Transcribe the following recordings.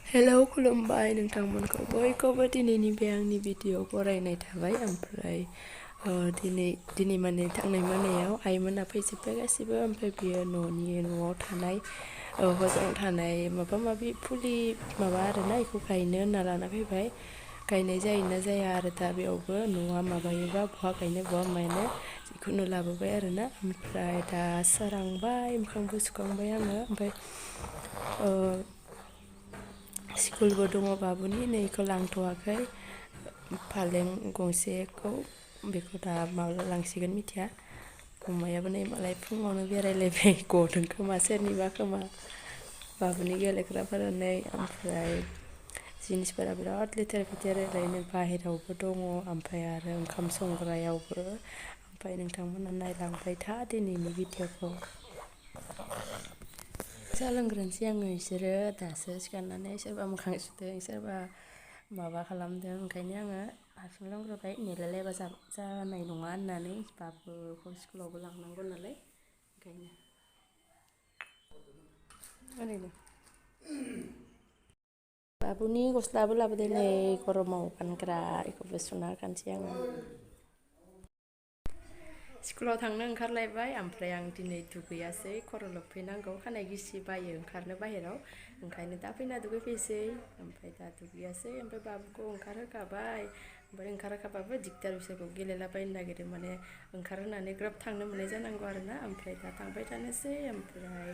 Hello खुलुमबाय नोंथांमोनखौ बयखौबो दिनैनि बे आंनि भिडिअ बरायनाय थाबाय। ओमफ्राय दिनै माने थांनाय मोनायाव आइमोना फैजोब्बाय गासिबो। ओमफ्राय बियो न'आव थानाय हजों थानाय माबा माबि फुलि माबा आरोना बेखौ गायनो होनना लाना फैबाय। गायनाय जायोना जाया आरो दा बेयावबो न'आ माबायोबा बहा गायनो बहा मानो जिखुनु लाबोबाय आरोना। ओमफ्राय दा सोरांबाय मोखांबो सुखांबाय आङो। ओमफ्राय स्कुलबो दङ बाबुनि, नैखौ लांथ'वाखै। फालें गंसेखौ बेखौ दा माब्ला लांसिगोन मिथिया। अमायाबो नै मालाय फुङावनो बेरायलायबाय गदों खोमा सोरनिबा खोमा बाबुनि गेलेग्राफोरा नै। ओमफ्राय जिनिसफोरा बिराद लेथेर फेथेर ओरैनो बाहेरावबो दङ, ओमफ्राय आरो ओंखाम संग्रायावबो। ओमफ्राय नोंथांमोना नायलांबाय था दिनैनि भिडिअखौ। सा लोंग्रोनोसै आङो। बिसोरो दासो सिखारनानै सोरबा मोखां सुदों सोरबा माबा खालामदों। ओंखायनो आङो हारसिं लोंग्रोबाय। नेलायलायबा जानाय नङा होननानै बाबुखौ स्कुलावबो लांनांगौ नालाय ओंखायनो। ओरैनो बाबुनि गस्लाबो लाबोदों नै गरमाव गानग्रा, बेखौबो सुना गानसै आङो। स्कुलाव थांनो ओंखारलायबाय। ओमफ्राय आं दिनै दुगैयासै, खर' लोबफैनांगौ, खानाय गिसि बायो ओंखारनो बाहेराव। ओंखायनो दा फैना दुगैफैसै। ओमफ्राय दा दुगैयासै। ओमफ्राय बाबुखौ ओंखारहोखाबाय। ओमफ्राय ओंखारहोखाबाबो दिगदार, बिसोरखौ गेलेलाबायनो नागिरो माने ओंखारहोनानै ग्रोब थांनो मोननाय जानांगौ आरोना। ओमफ्राय दा थांबाय थानोसै। ओमफ्राय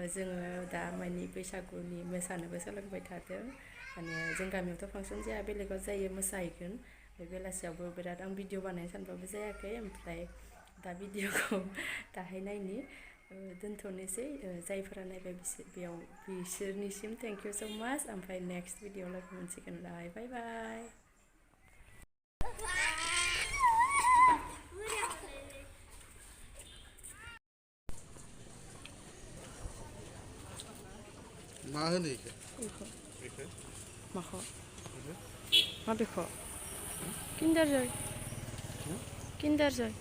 जोङो दा माने बैसागुनि मोसानोबो सोलोंबाय थादों। माने जों गामियावथ' फांसन जाया, बेलेगाव जायो, मोसाहैगोन। ओमफ्राय बेलासियावबो बिराद आं भिडिअ बानायनो सानबाबो जायाखै। ओमफ्राय दा भिडिअखौ दाहाय नायनि, दोनथ'नोसै। जायफोरा नायबाय बिसोरनिसिम थेंक इउ स' माच। ओमफ्राय नेक्स्ट भिडिअ लोगो मोनसिगोनलाय। बाय बाय। मा होनो इखो? माखौ? माबेखौ? किन्डार जय।